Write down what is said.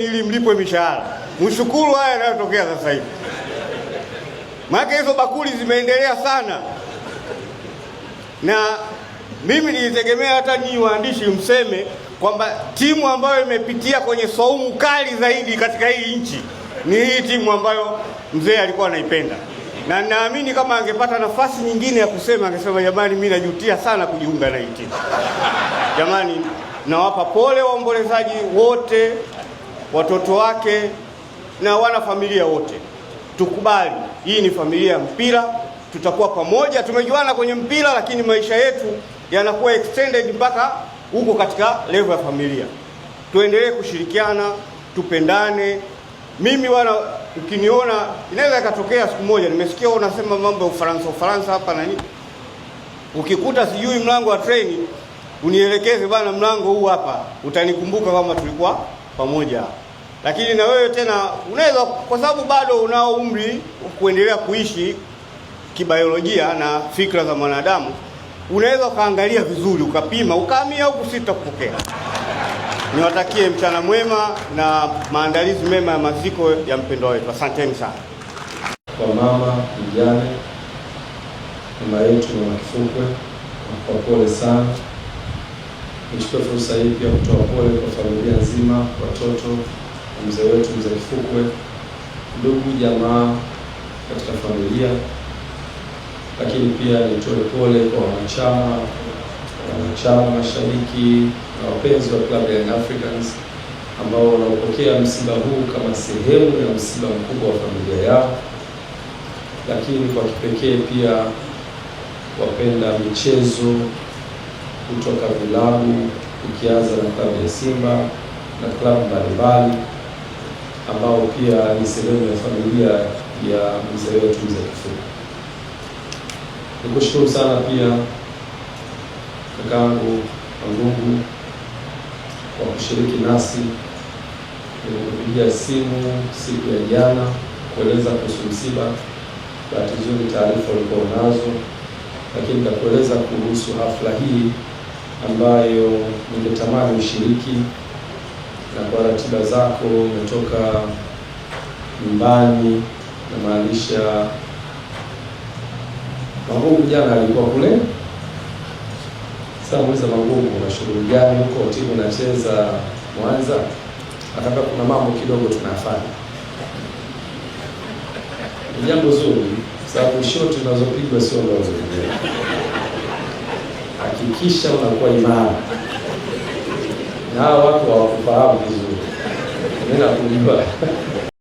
Ili mlipwe mishahara. Mshukuru haya yanayotokea sasa hivi, maana hizo bakuli zimeendelea sana, na mimi nilitegemea hata nyinyi waandishi mseme kwamba timu ambayo imepitia kwenye saumu kali zaidi katika hii nchi ni hii timu ambayo mzee alikuwa anaipenda, na naamini kama angepata nafasi nyingine ya kusema angesema, jamani, mimi najutia sana kujiunga na hii timu. Jamani, nawapa pole waombolezaji wote, watoto wake na wana familia wote. Tukubali hii ni familia ya mpira, tutakuwa pamoja. Tumejuana kwenye mpira, lakini maisha yetu yanakuwa extended mpaka huko katika level ya familia. Tuendelee kushirikiana, tupendane. Mimi wana, ukiniona inaweza ikatokea siku moja, nimesikia unasema mambo ya Ufaransa Ufaransa hapa na nini, ukikuta sijui mlango wa treni unielekeze bana, mlango huu hapa, utanikumbuka kama tulikuwa pamoja. Lakini na wewe tena unaweza, kwa sababu bado unao umri kuendelea kuishi kibiolojia na fikra za mwanadamu, unaweza ukaangalia vizuri ukapima ukahamia huku, sitakupokea. Niwatakie mchana mwema na maandalizi mema ya maziko ya mpendwa wetu. Asanteni sana. Kwa mama mjane, mama yetu mama Kifukwe, kwa pole sana. Nichukue fursa hii pia kutoa pole kwa familia nzima, watoto na mzee wetu mzee Kifukwe, ndugu jamaa katika familia, lakini pia nitoe pole kwa wanachama, mashabiki na wapenzi wa klabu ya Young Africans ambao wanaopokea msiba huu kama sehemu ya msiba mkubwa wa familia yao, lakini kwa kipekee pia wapenda michezo kutoka vilabu ikianza na klabu ya Simba na klabu mbalimbali ambao pia ni sehemu ya familia ya mzee wetu mzee Kifukwe. Nikushukuru sana pia kakaangu Mangungu kwa kushiriki nasi. Nilikupigia simu siku ya jana kueleza kuhusu msiba. Bahati nzuri taarifa ulikuwa unazo, lakini nikakueleza kuhusu hafla hii ambayo ningetamani ushiriki, na kwa ratiba zako umetoka nyumbani, namaanisha Mangungu jana alikuwa kule. Sasa muuliza Mangungu, kuna shughuli gani huko, timu inacheza Mwanza? Akaambia kuna mambo kidogo tunafanya. Ni jambo zuri, sababu shoti unazopigwa sio ndogo. Hakikisha unakuwa imara, na hao watu hawakufahamu vizuri, mimi nakujua.